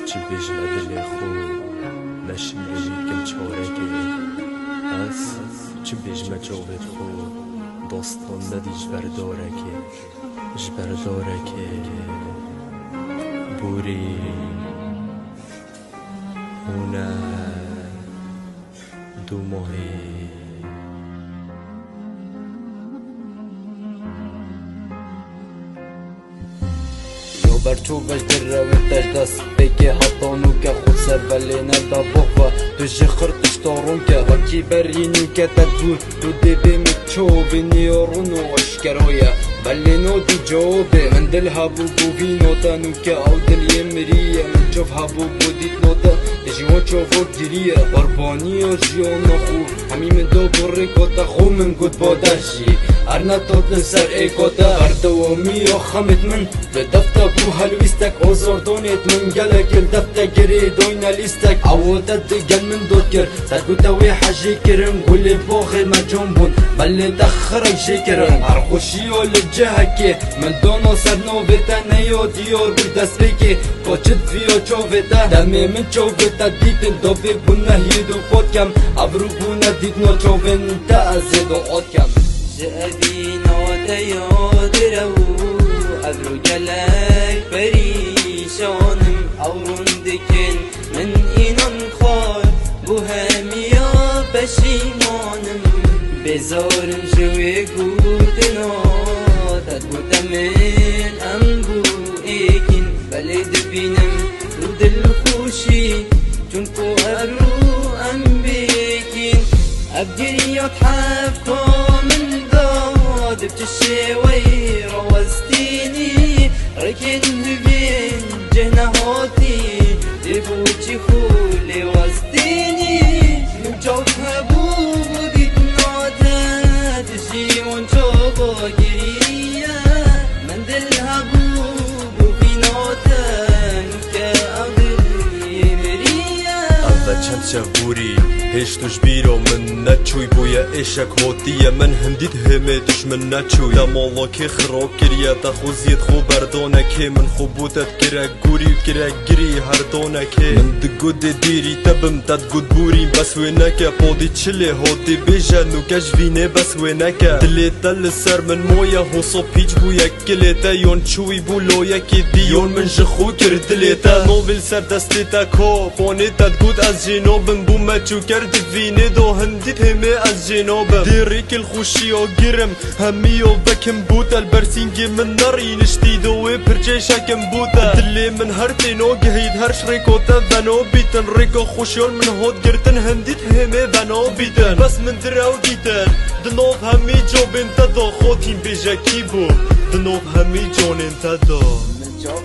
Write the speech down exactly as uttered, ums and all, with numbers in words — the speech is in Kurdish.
Çi bêjime dilê xwe, neşim bêjî kim çarekê. Ez çi bêjime çavê xwe, dostan nedî ji ber darekê. Ji ber darekê. Borî. Hûne. Dûmohê. Yo berço vaj direwê tej dest pêkê heta nûke xwe ser belê neda bova. Tu ji xir tişta rûnke wekî berî nûke te bû. Tu dê bê min ço bîniyo rûn û eşkero ye. Belê no dî cewabê min dil hebû bû vî nota nûke ew dil yê mirî ye. Min çov hebû bû dît nota. Ji wan çavo giriye, qurbaniya jiyana xwe. Hemî min do birî kota xwe, min got bada jî. Her ne tot li ser ê kota, berdewamiya xemêt min. Li defta bû helwîstek, ozor donêt min gelek, li defte girê doyne lîstek. Ewo te digel min dot kir, ser ku te wê hejê kirin, gulê boxê me con bûn. Belê te xirek jê kirin, her xweşiyo li cihekê. Min dono ser novê te neyo diyor bir destpêkê. Koçit viyo çovê te, demê min çovê te dîtin, dobê bû nehî du pot kem, evrû bûne dîtno çovên te ez ê do ot kem. Ji evîna te ya direw, evro gelek perîşanim, ew rûn dikin min înan xwar, bû hemiya peşîmanim. Bêzarim ji wê gotina, te gote min em bû êkîn, belê dibînim tu dilxweşî, çunku evrû em bêkîn. Ev giriya hevka min da, di çi şêweyî rawestînî, rêkên hivîn cih nehatî, dê bo çi xwe lê westînî. Min çav hebû bû dîtina te, dijî wan çava giriye. Min dil hebû bû vîna te, nûke ew dil yê miriye. Ev ve çend şev bûrî, hêj tu ji bîro min neçûy, bûye êşek hotiye min hindî dihêmê tu ji min neçûy. Te malokê xirab kiriye, te xwe ziyêt xwe berdonekê, min xwe bû te dikire gûrî û dikire girî her donekê. Min digot dê dîrî te bim, te digot bûrî bes wê neke, podî çilê hotî bêje nûke ji vînê bes wê neke. Dilê te li ser min moye, hoso pîç bûye. Kilê te yon çûyî bû loyekî dî, yon min ji xwe kir dilê te. Novî li ser destê te ko, ponê te digot ez jê nobim, bû me çûker divînê do hindî pêmê ez jê nobim. Dê rêkil xweşiyo girim, hemiyo vekim bû te, li ber sîngê min nerîniştî do wê pirçê şekim bû te. Dilê min her têno gihît, her ji rêko te veno bîtin, rêko xweşiyon min hot girtin hindî hêmê veno bîtin. Bes min direw dîtin, di nov hemî cobên te do xotîn bêje kî bû, di nov hemî conên te do. Min cop